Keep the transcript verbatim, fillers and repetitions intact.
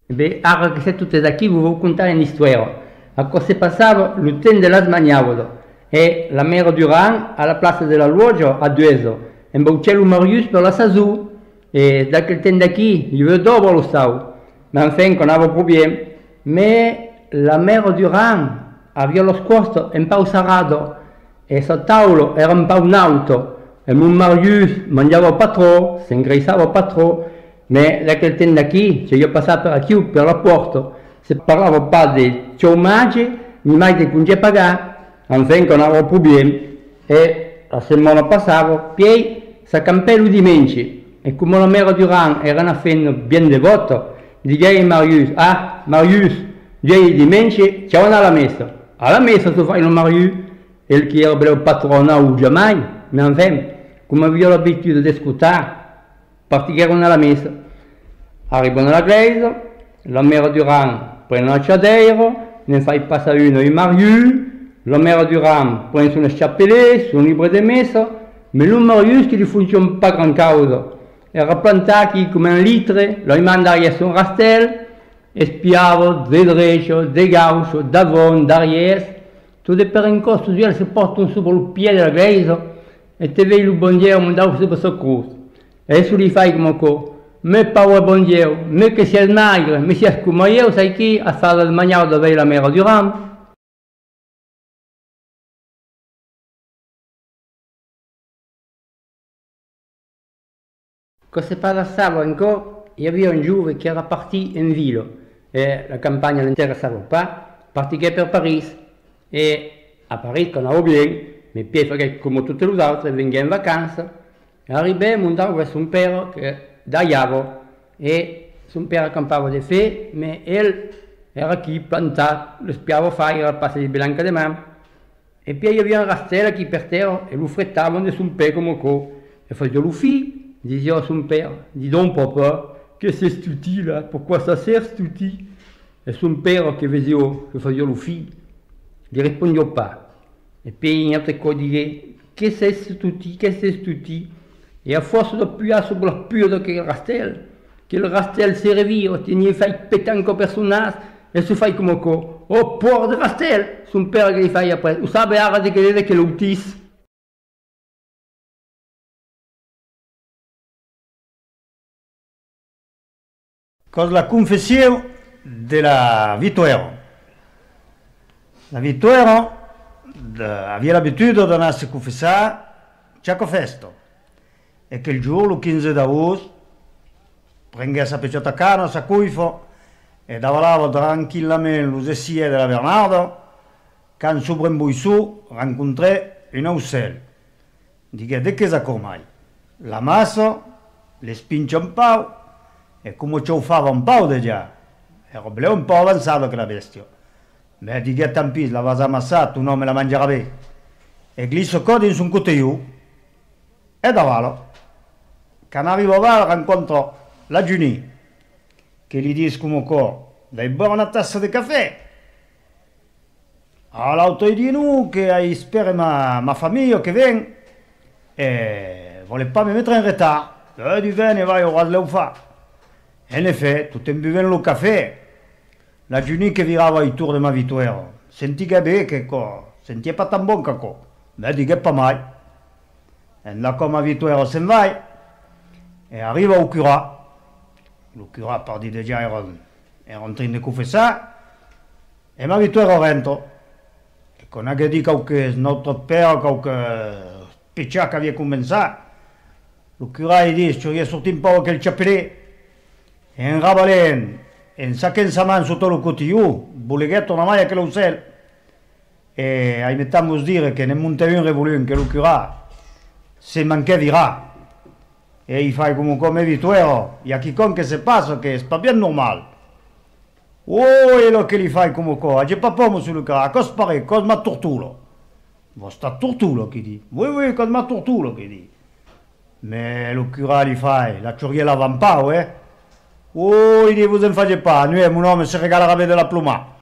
E ben, ara que sètz totes aquí, vos vau contar una istoèra. Aquò se passava lo temps de las manhadas, e la maire Durand, a la plaça de la Lòtja, a Duèsa, embauchèt lo Marius per la sason, e d'aquel temps d'aquí, i aviá d'òbra a l'ostau. Mès enfin, qu'anava pro bien. Mès la maire Durand aviá las còstas un pauc sarradas, e sa taula èra un pauc nauta, e mon Marius manjava pas tròp, s'engraissava pas tròp, mès d'aquel temps d'aquí, se i a passat per aquiu, per la pòrta, se parlava pas de chaumatge, ni mai de congé pagat, enfin qu'anava pro bien. E la setmana passava, pièi s'acampèt lo dimenge, e coma la maire Durand èra una femna bien devòta, diguèt a Marius: «Ah, Marius, uèi dimenge, chau anar a la messa.» «A la messa?» se fai lo Marius, el que èra benlèu pas tròp anau jamai, mès enfin, coma aviá l'abituda d'escotar, partiguèron a la messa. Arribon a la glèisa, la maire Durand pren una chadèira, ne'n fai passar una a Marius, la maire Durand pren son chapelet, son libre de messa, mès lo Marius que li fonciona pas grand causa. Èra plantat aquí coma un litre, las mans darrièr son rastèl, espiava de drecha, de gaucha, davant, darrièr, tot de per un còp sos uèlhs se pòrtan sobre lo piè de la glèisa, e te vei lo Bon Dieu mondaut sobre sa crotz. E se li fai coma aquò: «Mè paure Bon Dieu, mè que siás maigre, mè siás coma ieu, sai qui, a far las manhadas davèrs la maire Durand.» Quò se passava un còp, i aviá un jove qu'èra partit en vila, e la campanha l'interessava pas, partiguèt per París, e a París qu'anava bien, mès pièi faguèt coma totes los autres, venguèt en vacanças, e arribèt mondaut a son pèra que dalhava, e son pèra campava de fen, mès el èra aquí plantat, l'espiava faire, èra pas de belanca de man. E pièi i aviá un rastèl aquí per tèrra, e lo fretavan de son pè coma aquò, e fasiá lo fin, disiá a son pèra: «Dis donc, papa, qu'est-ce que c'est ce outil-là? Pourquoi ça sert cet outil?» E son pèra que vesiá que fasiá lo fin, li respondiá pas. E pièi un autre còp diguèt: «Qu'est-ce que c'est cet outil? Qu'est-ce que c'est cet outil?» E a fòrça d'apujar sobre la puja d'aquel rastèl, que lo rastèl se revira, teniá fai petar un còp per son nas, e se fai coma aquò: «Ò, paure de rastèl!» Son pèra que li fai après: «O sabes ara de qué es aquel autís?» Quò's la confession de la Vituèra. La Vituèra, de, aviá l'abituda d'anar se confessar chaca fèsta. E quel jorn, lo quinze d'agost, prenguèt sa pichòta cana, sa coifa, e davalava tranquillament los essièrs de la Bernarda, quand sobre un boisson rencontrèt un aucèl. Diguèt: «De qu'es aquò mai?» L'amassa, l'espincha un pauc, e coma chaufava un pauc dejà, èra benlèu un pauc avançada aquela bèstia. Mès diguèt: «Tant pis, la vas amassar, ton òme la manjarà ben.» E glissa aquò dins son cotelhon, e davala. Quand arriba aval, rencontra la Junie, que li ditz coma aquò: «Dai bòr una tassa de cafè?» A l'autre li ditz: «Non, que ai, espère ma, ma familha que ven, e vòle pas me metre en retard.» «E, ditz, ven, e vai, auràs lèu fach.» En efèt, tot en buvent lo cafè, la Junie que virava al torn de ma Vituèra, sentiguèt ben que quò sentiá pas tan bon qu'aquò, mès diguèt pas mai. Endacòm ma Vituèra se'n vai e arriba au curat. Lo curat, pardí, dejà èra, èra en trin de confessar, e ma Vituèra rentra. E quand aguèt dit quauques Nòstre Père, quauques pechat qu'aviá començat, lo curat li ditz: «Choriá sortir un pauc aquel chapelet.» E en ravalent, en sachent sa man sota lo cotilhon, boleguèt tornamai aquel aucèl. E aimetz tant vos dire que ne'n montèt un revolum que lo curat se manquèt virar. E li fai coma aquò: «Mè Vituèra, i a quicòm que se passa que es pas bien normal.» «Oi!» e lo que li fai coma aquò: «Age pas paur, mossur lo curat, quò's pas res, quò's ma tortola.» «Vòstra tortola?» que ditz. «Oui, oui, quò's ma tortola», que ditz. Mè lo curat li fai: «La choriá lava un pauc, eh?» «Oi, ditz, vos en fasiatz pas, nuèit mon òme se regalarà ben de la plomar.»